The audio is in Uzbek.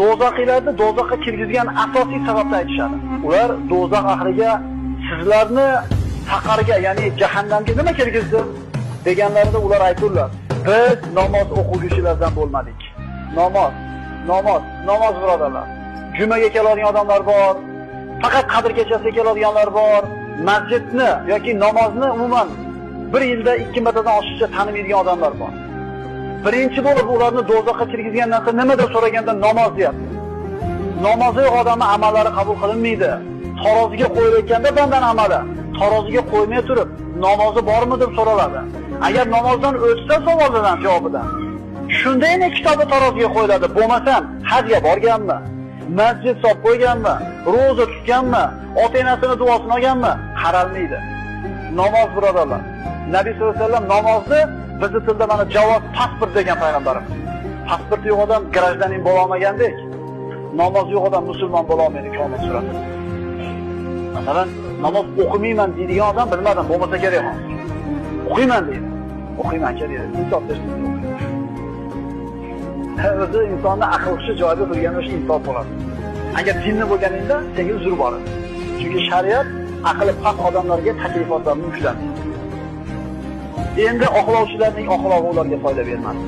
Do'zaxiylarni do'zaxga kirgizgan asosiy sababni aytishadi. Ular do'zax ahliga sizlarni saqarga, ya'ni jahannamga nima kirgizdi deganlarida ular ayturlar: biz namoz o'quvchilardan bo'lmadik. Namoz, namoz, namoz birodarlar. Jumaga keladigan odamlar bor, faqat qadr kechasiga keladiganlar bor. Masjidni yoki namozni umuman bir yilda 2 martadan oshiqcha tanimaydigan odamlar bor. Birinchi bo'lib ularni do'zaxga kirgizgan narsa nima deb so'raganda namoz deyapti. Namozi yo'q odamning amallari qabul qilinmaydi. Taroziga qo'yilayotganda bandani amali, taroziga qo'ymay turib, namozi bormi deb so'raladi. Agar namozdan o'tsa savolidan javobidan, shundaymi kitobi taroziga qo'yiladi. Bo'lmasam hajga borganmi, masjid solib qo'yganmi, ro'za tutganmi, ota-onasini duosini olganmi, qaralmaydi. Namoz birodarlar. Nabiy sollallohu alayhi vasallam namozni bizni tilda mana javob pasport degan payg'ambarimiz. Pasporti yo'q odam гражданин bo'la olmagandek, namoz yo'q odam musulmon bo'la olmaydi komil suratida. Masalan, namoz o'qimayman deydigan odam bilmadim, bo'lmasa kerak hozir. O'qiyman deydi. O'qiyman aka deydi. Insof bersin. O'zi insonni aql hushi joyida turganda o'sha insof bo'ladi. Agar dinni bo'lganingda senga uzr bor edi. Chunki shariat aqli past odamlarga taklifotlarni yuklamaydi. Endi oqlovchilarning oqlog'i ularga foyda bermadi.